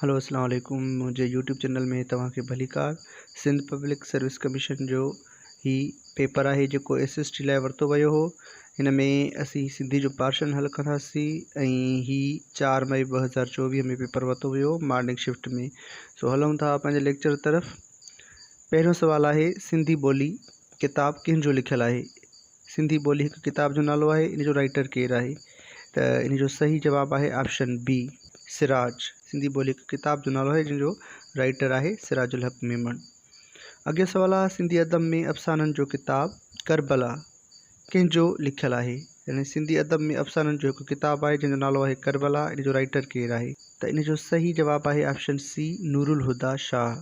هلو اسلام عليڪم منهنجي يوٽيوب چينل ۾ توهان کي ڀليڪار سنڌ پبلڪ سروس ڪميشن جو هي پيپر آهي جيڪو ايس ايس ٽي لاء ورتو ويو هو هن ۾ اسين سنڌي جو پارشن حل ڪنداسين ۽ هي 4 مئي 2024 ۾ پيپر ورتو ويو مارننگ شفٽ ۾ سو هلون ٿا پنهنجي ليڪچر طرف. پهريون سوال آهي سنڌي ٻولي ڪتاب ڪنهن جو لکيل آهي؟ سنڌي ٻولي هڪ ڪتاب جو نالو آهي ان جو رائيٽر ڪير آهي؟ ته ان جو صحيح جواب آهي آپشن بي سراج. سنڌي ٻولي هڪ ڪتاب جو نالو آهي جنهن جو رائيٽر آهي سراج الحق ميمڻ. اڳيون سوال آهي سنڌي ادب ۾ افسانن جو ڪتاب ڪربلا ڪنهن جو لکيل آهي؟ يعني سنڌي ادب ۾ افسانن جو هڪ ڪتاب آهي جنهن جو نالو آهي ڪربلا ان جو رائيٽر ڪير آهي؟ ته ان جو صحيح جواب آهي آپشن سي نورالهديٰ شاهه.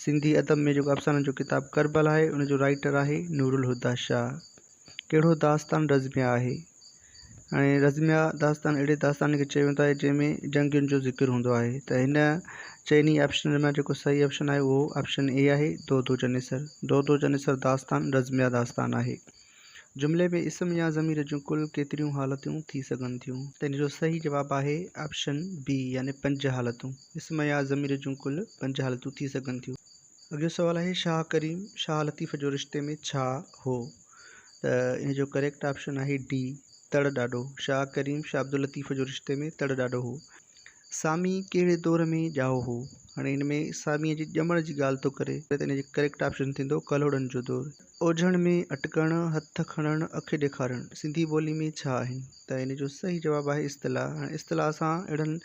سنڌي ادب ۾ جيڪو افسانن جو ڪتاب ڪربلا آهي ان جو رائيٽر آهي نورالهديٰ شاهه. ڪهڙو داستان رزميه آهي؟ هاڻي رزميه داستان اهڙي داستان کي چيو ويندو آهي جنهن ۾ جنگين جو ذڪر هوندو آهي ته هن چئني آپشنن مان جيڪو صحيح آپشن آهي اهو آپشن اي آهي دودو چنيسر. دودو چنيسر داستان رزميه داستان آهي. جملي ۾ اسم يا ضمير جون ڪل ڪيتريون حالتون ٿي سگهن ٿيون؟ ته ان جو صحيح جواب آهي آپشن بي يعني پنج حالتون. اسم يا ضمير جون ڪل پنج حالتون ٿي سگهن ٿيون. اڳيون سوال آهي شاهه ڪريم شاهه لطيف جو رشتي ۾ ڇا هو؟ ته ان جو ڪريڪٽ آپشن آهي ڊي تڙ ڏاڏو. شاهه ڪريم شاهه عبداللطيف جو رشتي ۾ تڙ ڏاڏو هو. سامي ڪهڙي دور ۾ ڄائو هو؟ هاڻي ان ۾ ساميء جي ڄمڻ جي ڳالهه ٿو ڪري ته ان جو ڪريڪٽ آپشن ٿيندو ڪلهوڙن جو دور. اوجهڻ ۾ اٽڪڻ، هٿ کڻڻ، اک ڏيکارڻ سنڌي ٻولي ۾ ڇا آهن؟ ته ان جو صحيح جواب آهي اصطلاح. هاڻي اصطلاح اسان اهڙن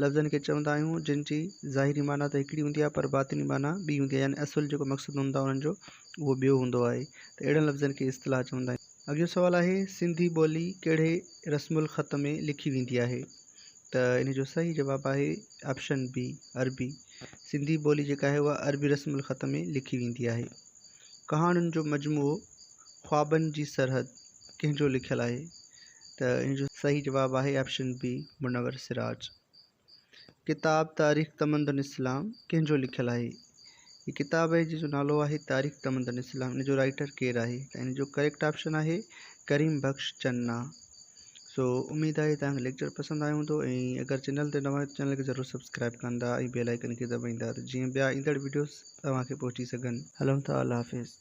لفظن کي چوندا آهيون جن جي ظاهري معنيٰ ته هڪڙي هوندي آهي پر باطني معنيٰ ٻي هوندي آهي يعني اصل جيڪو مقصد هوندو آهي انهن جو اهو ٻيو هوندو آهي ته اهڙن لفظن کي اصطلاح چوندا آهيون. اڳيون سوال آهي سنڌي ٻولي ڪهڙي رسم الخط ۾ لکي ويندي آهي؟ ته ان جو صحيح جواب آهي آپشن بي عربي. سنڌي ٻولي جيڪا آهي اها عربي رسم الخط ۾ لکي ويندي آهي. ڪهاڻين جو مجموعو خوابن جي سرحد ڪنهن جو لکيل آهي؟ ته ان جو صحيح جواب آهي آپشن بي منور سراج. ڪتاب تاريخ تمدن اسلام ڪنهن جو لکيل آهي؟ هي ڪتاب آهي جنهن جو نالو آهي تاريخ تمدن اسلام ان جو رائيٽر ڪير آهي؟ ته ان جو ڪريڪٽ آپشن آهي ڪريم بخش چنا. سو اميد آهي توهان کي ليڪچر پسند آيو هوندو ۽ اگر چينل تي نوان آهيو ته چينل کي ضرور سبسڪرائب ڪندا ۽ بيل آئيڪن کي دٻائيندا ته جيئن ٻيا ايندڙ وڊيوز توهان کي پهچي سگهن. هلون ٿا الله حافظ.